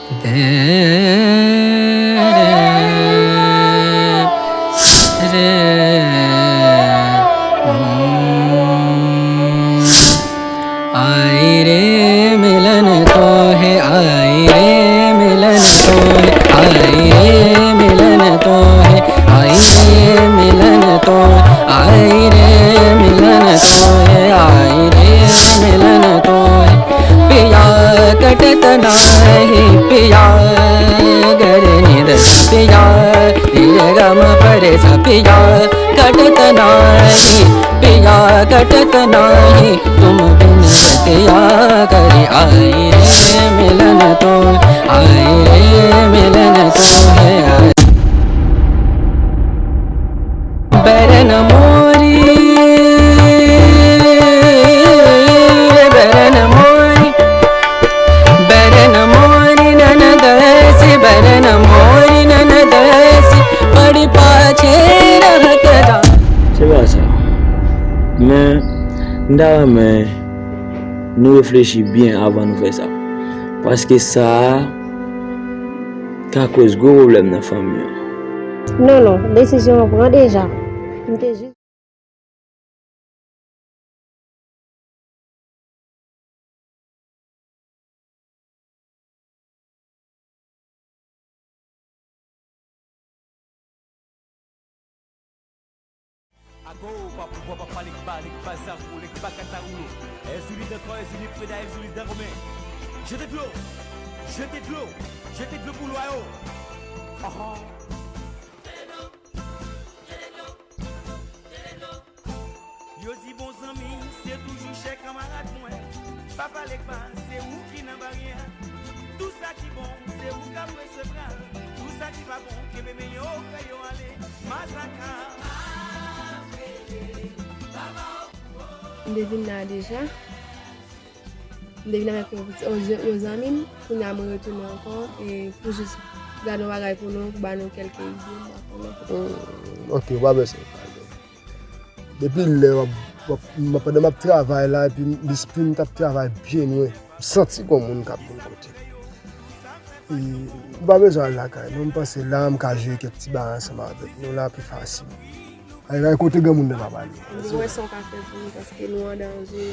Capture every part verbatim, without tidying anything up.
आई रे मिलन तो है, आई रे मिलन तो है, आई रे मिलन तो है, आई रे मिलन तो है, आई रे मिलन तो है, आई रे मिलन तो है। पिया कटत नाही पिया, गर निद पिया, रे ग म प रे सा पिया, कटत नाही पिया, कटत नाही तुम बिन रतिया, करी आई रे मिलन तो, आई रे मिलन तो है, आई। Beren mori, beren mori, beren mori nan nan desi, beren mori nan nan desi, padi pache rahat da. Se pa sa. Men, m ta renmen nou reflechi byen avan nou fè sa. Paske sa a ka koz gwo pwoblèm nan fanmi an. Non, non, desizyon an pran deja. M te jis Ago, pa pouvwa, pa pale, k ba, lek ba zafou, lek ba katawoulo. Èzili dan kò, èzili freda, èzili dan romen. Jete dlo, jete dlo, jete dlo pou lwa yo. Aha. Yo di bon zanmi, se toujou chè kanmarad mwen. Pa pale k ba, se ou ki nan baryè. Tou sa ki bon, se ou k ap resevwa l. Tou sa ki pa bon, kenbe men yo, fè yo ale. Masaka. M te vin la deja. M te vin avèk yon, yon, yon zanmi m. Kounye a mwen retounen ankò e pou jis gade yon bagay pou nou, pou ba nou kèlke ide, m pa konnen. Hmm, ok, w pa bezwen pale. Depi lè w ap, w ap, m, pandan m ap travay la, epi m, lespri m t ap travay byen lwen. M santi gon moun k ap vin kote m. E, m pa bezwen al lakay, non, m panse la, m ka jere kèk ti bagay ansanm avèk nou la, pi fasil. Ay, ay, kote granmoun nan pa pale. Mwen wè sa w ka fè pou nou, paske nou an danje.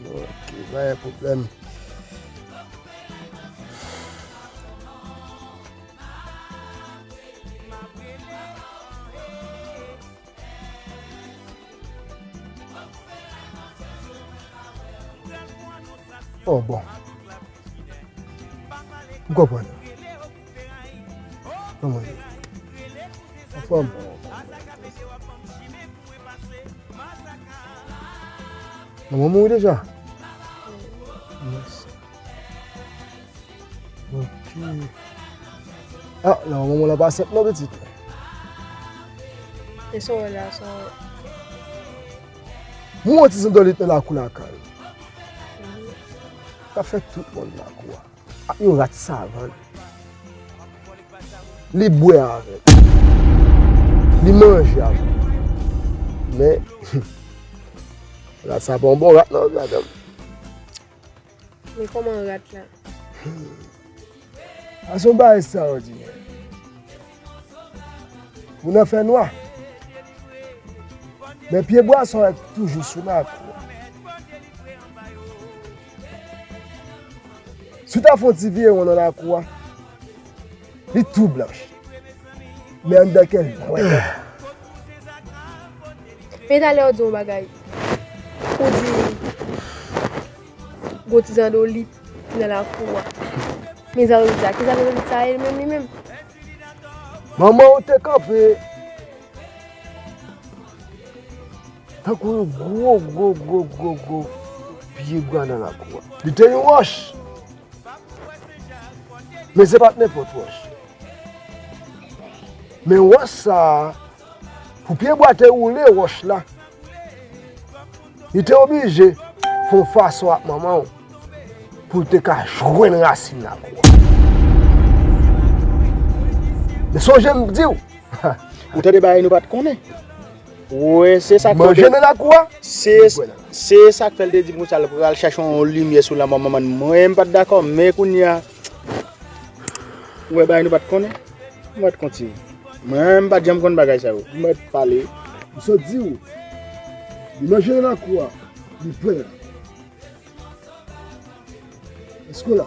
Ok, pa gen pwoblèm. Oh, bon. M konprann. Kòman ye? Anfòm? Manman mouri deja? Yes. Ok. Ah, non, manman la pa senp non, pitit. E sa w wè la, sa w wè? M wè yon ti zandolit nan lakou lakay. K ap fè tout mòn lakou a. Ak yon rat savann. Li bwè avè l. Li manje avè l. Men, rat sa pa yon bon rat non, madanm. Men kòman rat la? A se yon bagay ekstraòdinè. Ou nan fènwa. Men pye bwa sa yo toujou sou lakou a. Si w ta fè yon ti viwon nan lakou a, li tou blanch. Men anndan kè l nwè. Men talè w di yon bagay. Ou di gwo ti zandolit nan lakou a. Men zandolit sa, ki zandolit sa ye menm li menm? Manman w te kanpe tankou yon gwo, gwo, gwo, gwo, gwo pye bwa nan lakou a. Li te yon wòch. Men se pa t nenpòt wòch. Men wòch sa a, pou pye bwa te woule wòch la, li te oblije fè yon fason ak manman w pou l te ka jwenn rasin lakou a. Men sonje m di w, ou tande bagay nou pa t konnen. Wi, se sa k fè l te, manje nan lakou a, se, se sa k fè l te di m konsa l pral chache yon limyè sou lanmò manman l. Mwen, m pa t dakò, men kounye a, ou wè bagay nou pa t konnen, m pa t kontinye. Mwen, m pa t janm konn bagay sa yo. M pa t pale. M sot di w, li manje nan lakou a, li pè. Èske w la?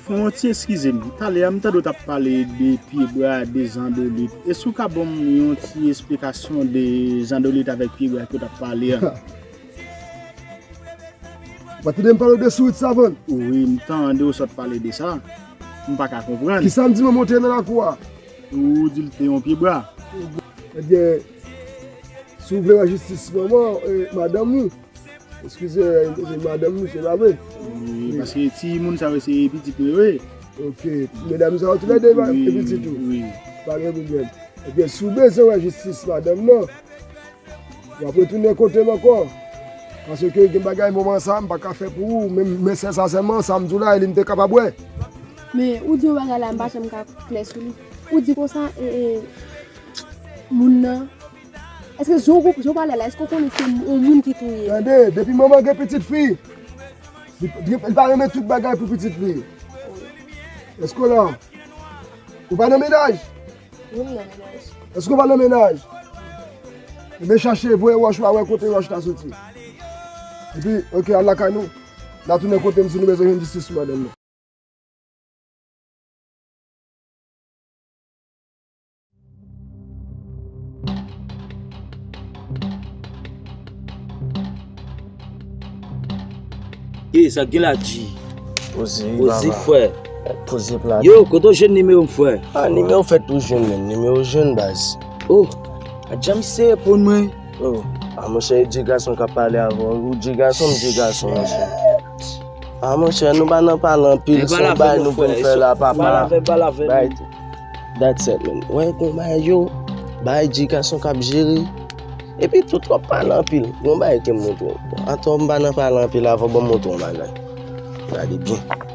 Fon, ti eskize m. Talè a, m tande w t ap pale de pyebwa, de zandolit. Èske w ka ban m yon ti esplikasyon de zandolit avèk pyebwa ke w t ap pale a? Ou pa tande m pale w de sourit savann? Wi, m tande w sot pale de sa. M pa ka konprann. Kisa m di mwen montre nan lakou a? Ou di l te yon pyebwa. Ebyen, si w vle wè jistis manman, e, madanm ou, eskize, se madanm ou, se pa vre? Wi, paske ti moun sa yo se pitit mwen yo ye. Ok, medam sa yo toulède e pitit ou? Wi. Pa gen pwoblèm. Ebyen, si w bezwen wè jistis madanm nan, w ap retounen kote m ankò. Paske gen bagay moman sa a m pa ka fè pou ou, men, men sèl sa sèlman, sa m di w la, e li m te kapab wè. Men, ou di yon bagay la, m pa janm ka klè sou li. Ou di konsa, e, e, moun nan, èske jan w, jan w pale la, èske w konnen se yon moun ki touye? Tande, depi manman gen pitit fi, li, li, li pa renmen tout bagay pou pitit li. Èske w la? Ou pa nan mennaj? Wi, m nan mennaj. Èske w pa nan mennaj? Ebyen chache, voye wòch ou a wè kote wòch la soti. Epi, ok, al lakay nou. N a tounen kote m si nou bezwen jwenn jistis sou madanm nan. Ye, sa k gen la, G? Poze, wi, poze, papa. Frè. Poze plat. Yo, kote w jwenn nimewo m, frè? Ah, nimewo fèt ou jwenn, menm. Nimewo jwenn, baz. Oh, a djanm se reponn mwen. Oh, ah, monchè, e Dye gason k ap pale avè w. Ou Dye gason, m Dye gason, monchè. Ah, monchè, nou pa nan pale anpil, se yon bagay nou vin fè la, papa. Bay, that's it, man. Wè, gon bagay yo, bay Dye gason k ap jere. Epi tout w ap pale anpil. Gon bagay ke m montre w. Atò, m pa nan pale anpil avè w, ban m montre w yon bagay. Gade byen.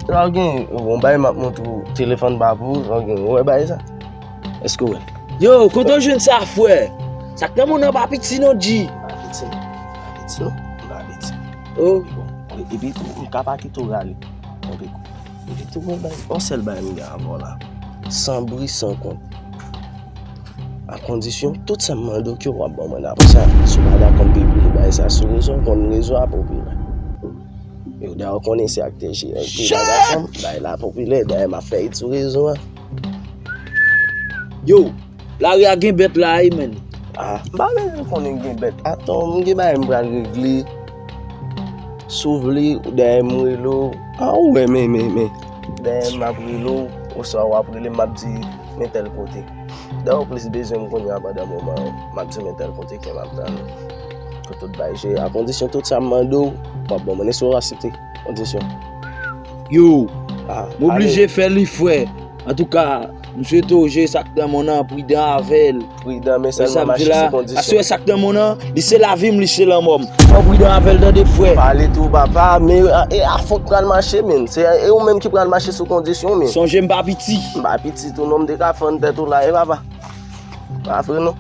La gen yon bagay m ap montre w, telefòn pa pou ou, la gen, ou wè bagay sa? Èske w wè? Yo, kote w jwenn sa, frè? Sa k nan men w nan pa piti non, G. M pa piti, m pa piti non, m pa piti. Oh. Bon, epi tou, m ka pa kite w rale. Epi tou, yon bagay, yon sèl bagay m gen avè w la. San bri, san kont. A kondisyon, tout sa m mande w ke w ap ban mwen apre sa, si w pa dakò m pibliye bagay sa sou rezo, w konn rezo a popilè. E w dayè w konnen se ak T G L, bagay sa, bagay la popilè, dayè m ap fè it sou rezo a. Yo, lari a gen bèt la, wi, menn. Ah, m pa bezwen konnen gen bèt. Atann, m gen bagay m pral regle. Si w vle, dayè m rele w. Ah, ou wè, men, men, men. Dayè m ap rele w, oswa w ap rele m, m ap di, men tèl kote. Dayè w plis bezwen m kounye a pandan moman an, m ap di w men tèl kote ke m ap tann ou. Pou tout bagay jere a kondisyon tout sa m mande w, w ap ban mwen, èske w aksepte kondisyon? Yo, ah, m oblije fè li, frè. Antouka, m swete w jere sa k nan men w nan, pridan avè l. Pridan, men sèlman mache sou kondisyon. Aswè sa k nan men w nan, li se lavi m, li se lanmò m. Fò w pridan avè l, tande, frè. Pale tou, papa, men, e, afon k pral mache, men. Se, e ou menm ki pral mache sou kondisyon, men. Sonje m pa piti. M pa piti tou non, m te ka fann tèt ou la, e papa. Pa vre non.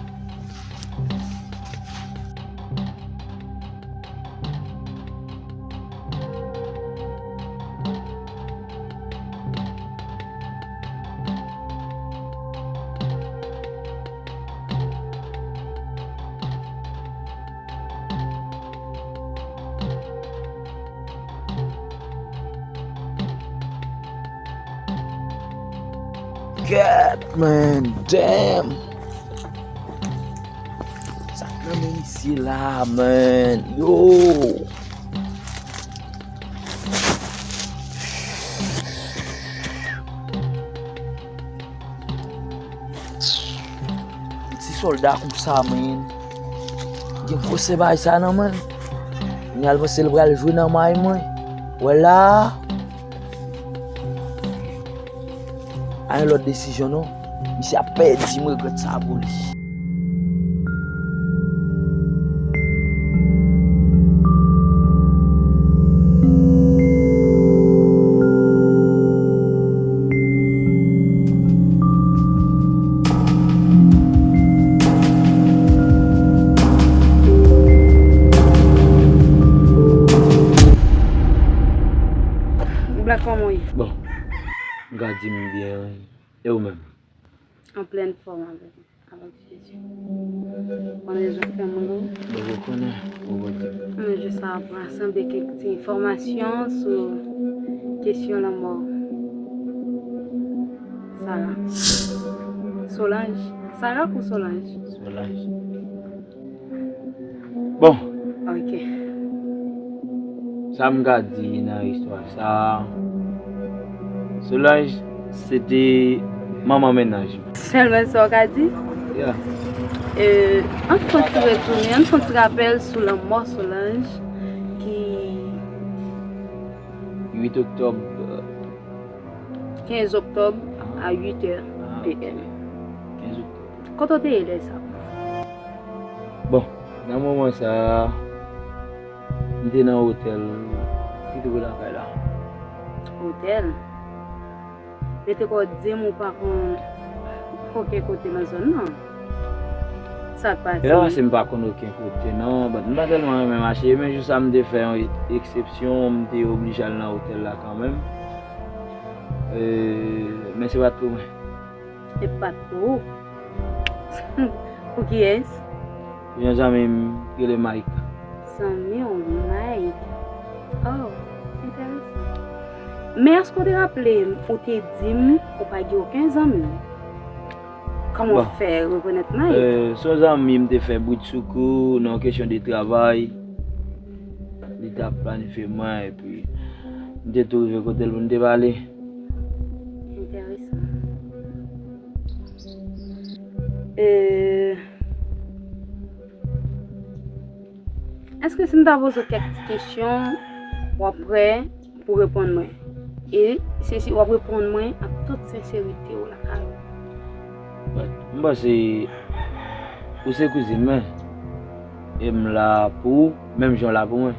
Gad, man, damn. Sa k nan men misye la, man? Yo. Ti sòlda konsa, man. Gen gwosè bagay sa nan men l. Kounye a l panse l pral jwe nan may mwen. Wè la. A yon lòt desizyon non. Misye ap pèdi, m regrèt sa pou li. Black, kòman w ye? Bon, m ka di m byen, wi. E ou menm? An plèn fòm avèk, avèk Jezi. Konn rezon k fè m rele w? Bon, ou konnen, ou konnen. Mwen jis ap rasanble kèk ti enfòmasyon sou kesyon lanmò Sara. Solange. Sara ou Solange? Solange. Bon. Ok. Sa m ka di nan istwa sa a, Solange se te manman mennaj mwen. Sèlman sa w ka di? Yeah. E, ann fè yon ti retounen, ann fè yon ti rapèl sou lanmò Solange ki uit oktòb, kenz oktòb a uit è P M. Kenz oktòb. Kote w te ye lè sa a? Bon, nan moman sa a, m te nan otèl ki tou pre lakay la. Otèl? Mete kò w di m ou pa konn okenn kote nan zòn nan. Sa k pase? E pa paske m pa konn okenn kote non, but m pa tèlman renmen mache, men jou sa m te fè yon e-, eksepsyon, m te oblije al nan otèl la kanmenm. E, men se pa t pou mwen. E pa t pou ou? Pou kiyès? Pou yon zanmi m ki rele Mike. Zanmi w, Mike. Oh, enteresan. Men èske w te raple m, ou te di m ou pa gen okenn zanmi? Kòman w fè rekonèt Mike? Bon, e, se yon zanmi m te fè bridsoukou nan yon kesyon de travay. Li t ap planifye mwen, epi m te tou rive kote l pou n te pale. Enteresan. E, èske si m ta poze w kèk ti kesyon, w ap prè pou w reponn mwen? E se si w ap reponn mwen ak tout senserite w lakay ou? But, m panse ou se kouzin mwen. E m la pou ou, menm jan w la pou mwen.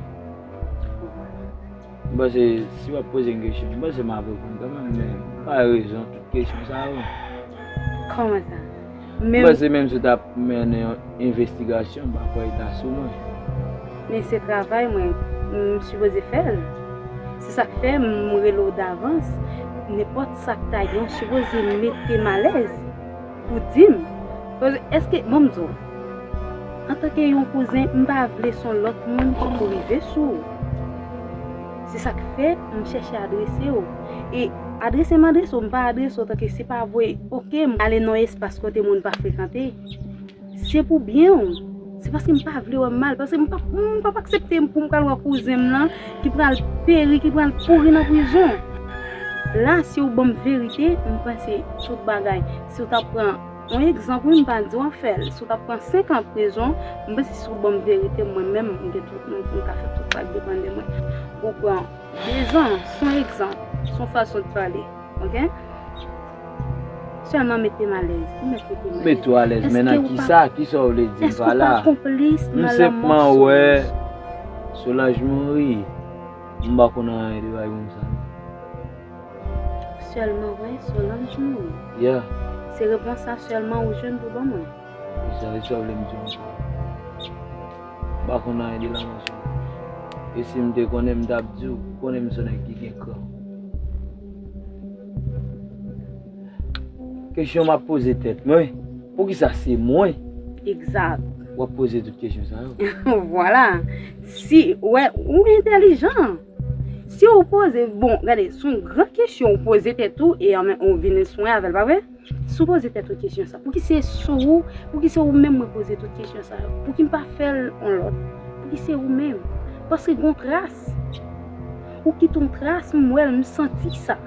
M panse si w ap poze m kesyon, m panse m ap reponn kanmenm, men m pa wè rezon tout kesyon sa yo. Kòman sa? M panse menm si w t ap mennen yon envestigasyon, m pa kwè li ta sou mwen. Men se travay mwen, m sipoze fè l. Se sa k fè m rele w davans. Nenpòt sa k ta gen, w sipoze mete m alèz pou di m. Paske, èske, bon, m di w, antanke yon kouzen, m pa vle se yon lòt moun ki pou rive sou ou. Se sa k fè m chèche adrese w. E adrese m adrese w, m pa adrese w tanke se pa voye, oke, m ale nan yon espas kote moun pa frekante. Se pou byen w. Se paske m pa vle wè w mal, paske m p ap, m p ap aksepte pou m pral wè kouzen m nan ki pral peri, ki pral pouri nan prizon. La, si w ban m verite, m panse tout bagay, si w ta pran Yon egzanp, wi, m pa di w ap fè l. Si w t ap pran senk an prizon, m panse si w ban m verite, mwen menm, m gen tout, m, m ka fè tout sa k depann de mwen. Ou pran de zan, s on egzanp, s on fason de pale, oke? Sèlman mete m alèz, ou mèt mete m alèz. Mete w alèz, men nan kisa? Kisa w vle di m pa la? Èske w pa konplis nan lanmò Solange? M senpman wè Solange mouri. M pa konn anyen de bagay konsa. Sèlman wè Solange mouri. Yeah. Se repons sa sèlman ou jwenn pou ban mwen. Sa, sa vle m di w ankò. M pa konn anyen de lanmò Solange. E si m te konnen, m t ap di w, ou konnen m se nèg ki gen kran. Kesyon m ap poze tèt mwen, poukisa se mwen? Egzak. W ap poze tout kesyon sa yo? Vwala. Si, wè, ou entèlijan. Si ou poze, bon, gade, se yon gran kesyon ou poze tèt ou e an menm ou vini sou mwen avè l, pa vre? Si w poze tèt ou kesyon sa, pouki se sou ou, pouki se ou menm mwen poze tout kesyon sa yo? Pouki m pa fè l on lòt? Pouki se ou menm? Paske gon tras. Ou kite yon tras, m wè l, m santi sa.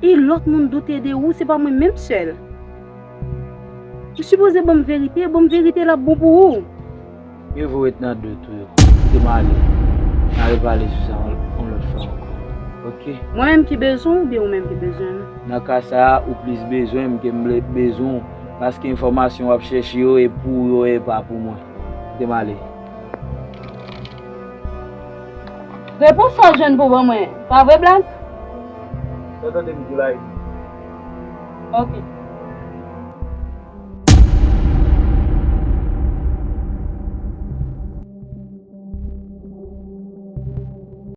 E lòt moun doute de ou, se pa mwen menm sèl. Ou sipoze ban m verite, ban m verite l ap bon pou ou. Mye vo w ret nan dout ou yo. Kite m ale. N a repale sou sa yon, yon lòt fwa ankò. Oke? Mwen menm ki bezwen w oubyen ou menm ki bezwen m? Nan ka sa a, ou plis bezwen m ke m ble-, bezwen w. Paske enfòmasyon w ap chèche yo e pou ou yo e pa pou mwen. Kite m ale. Repons sa w jwenn pou ban mwen, pa vre, Black? Sa tande m di la, wi. Oke.